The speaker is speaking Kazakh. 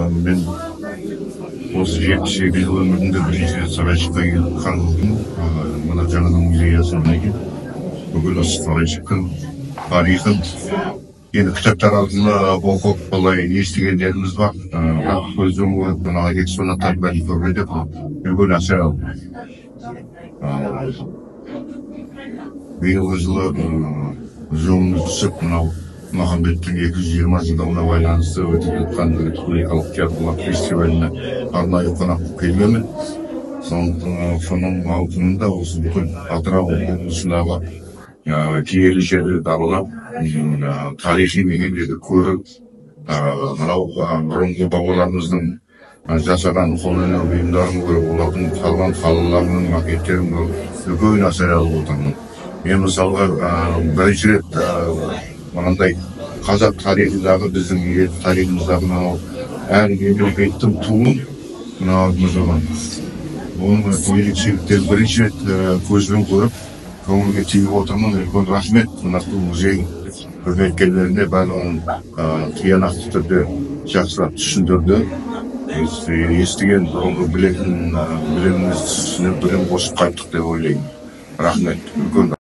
Мен осы 72 жыл өмірімде бірінші рет Сарайшыққа келіп қалдым. Мына жаңадан музей ашылғаннан кейін бүкіл осы Сарайшықтың тарихын енді кітаптар алдында оқып, былай естігендеріміз бар. Бірақ көзім көріп, мына экспонаттардың бәрін көргенде үлкен әсер алдым. Биылғы жылы жолымыз түсіп, мынау Махамбеттің 220 жылдығына байланысты өтіп жатқан республикалық театрлар фестиваліне арнайы қонақ болып келгенмін. Соның ауқымында осы бүкіл Атырау облысындағы киелі жерлерді аралап, тарихи мекендерді көріп, мынау бұрынғы бабаларымыздың жасаған қолөнер бұйымдарын көріп, олардың салған қалаларының макеттерін көріп, үлкен әсер алып отырмын. Мен мысалға бірінші рет мынандай қазақ тарихындағы, біздің ел тарихымыздағы мынау әр мемлекеттің туын мына алдымызда, оның ерекшеліктерін бірінші рет көзбен көріп, көңілге түйіп отырмын. Үлкен рахмет мына музей қызметкерлеріне, барлығын тиянақты түрде жақсылап түсіндірді. Естіген бұрынғы білетін білімімізді түсініп, білім қосып қайттық деп ойлаймын. Рахмет үлкен.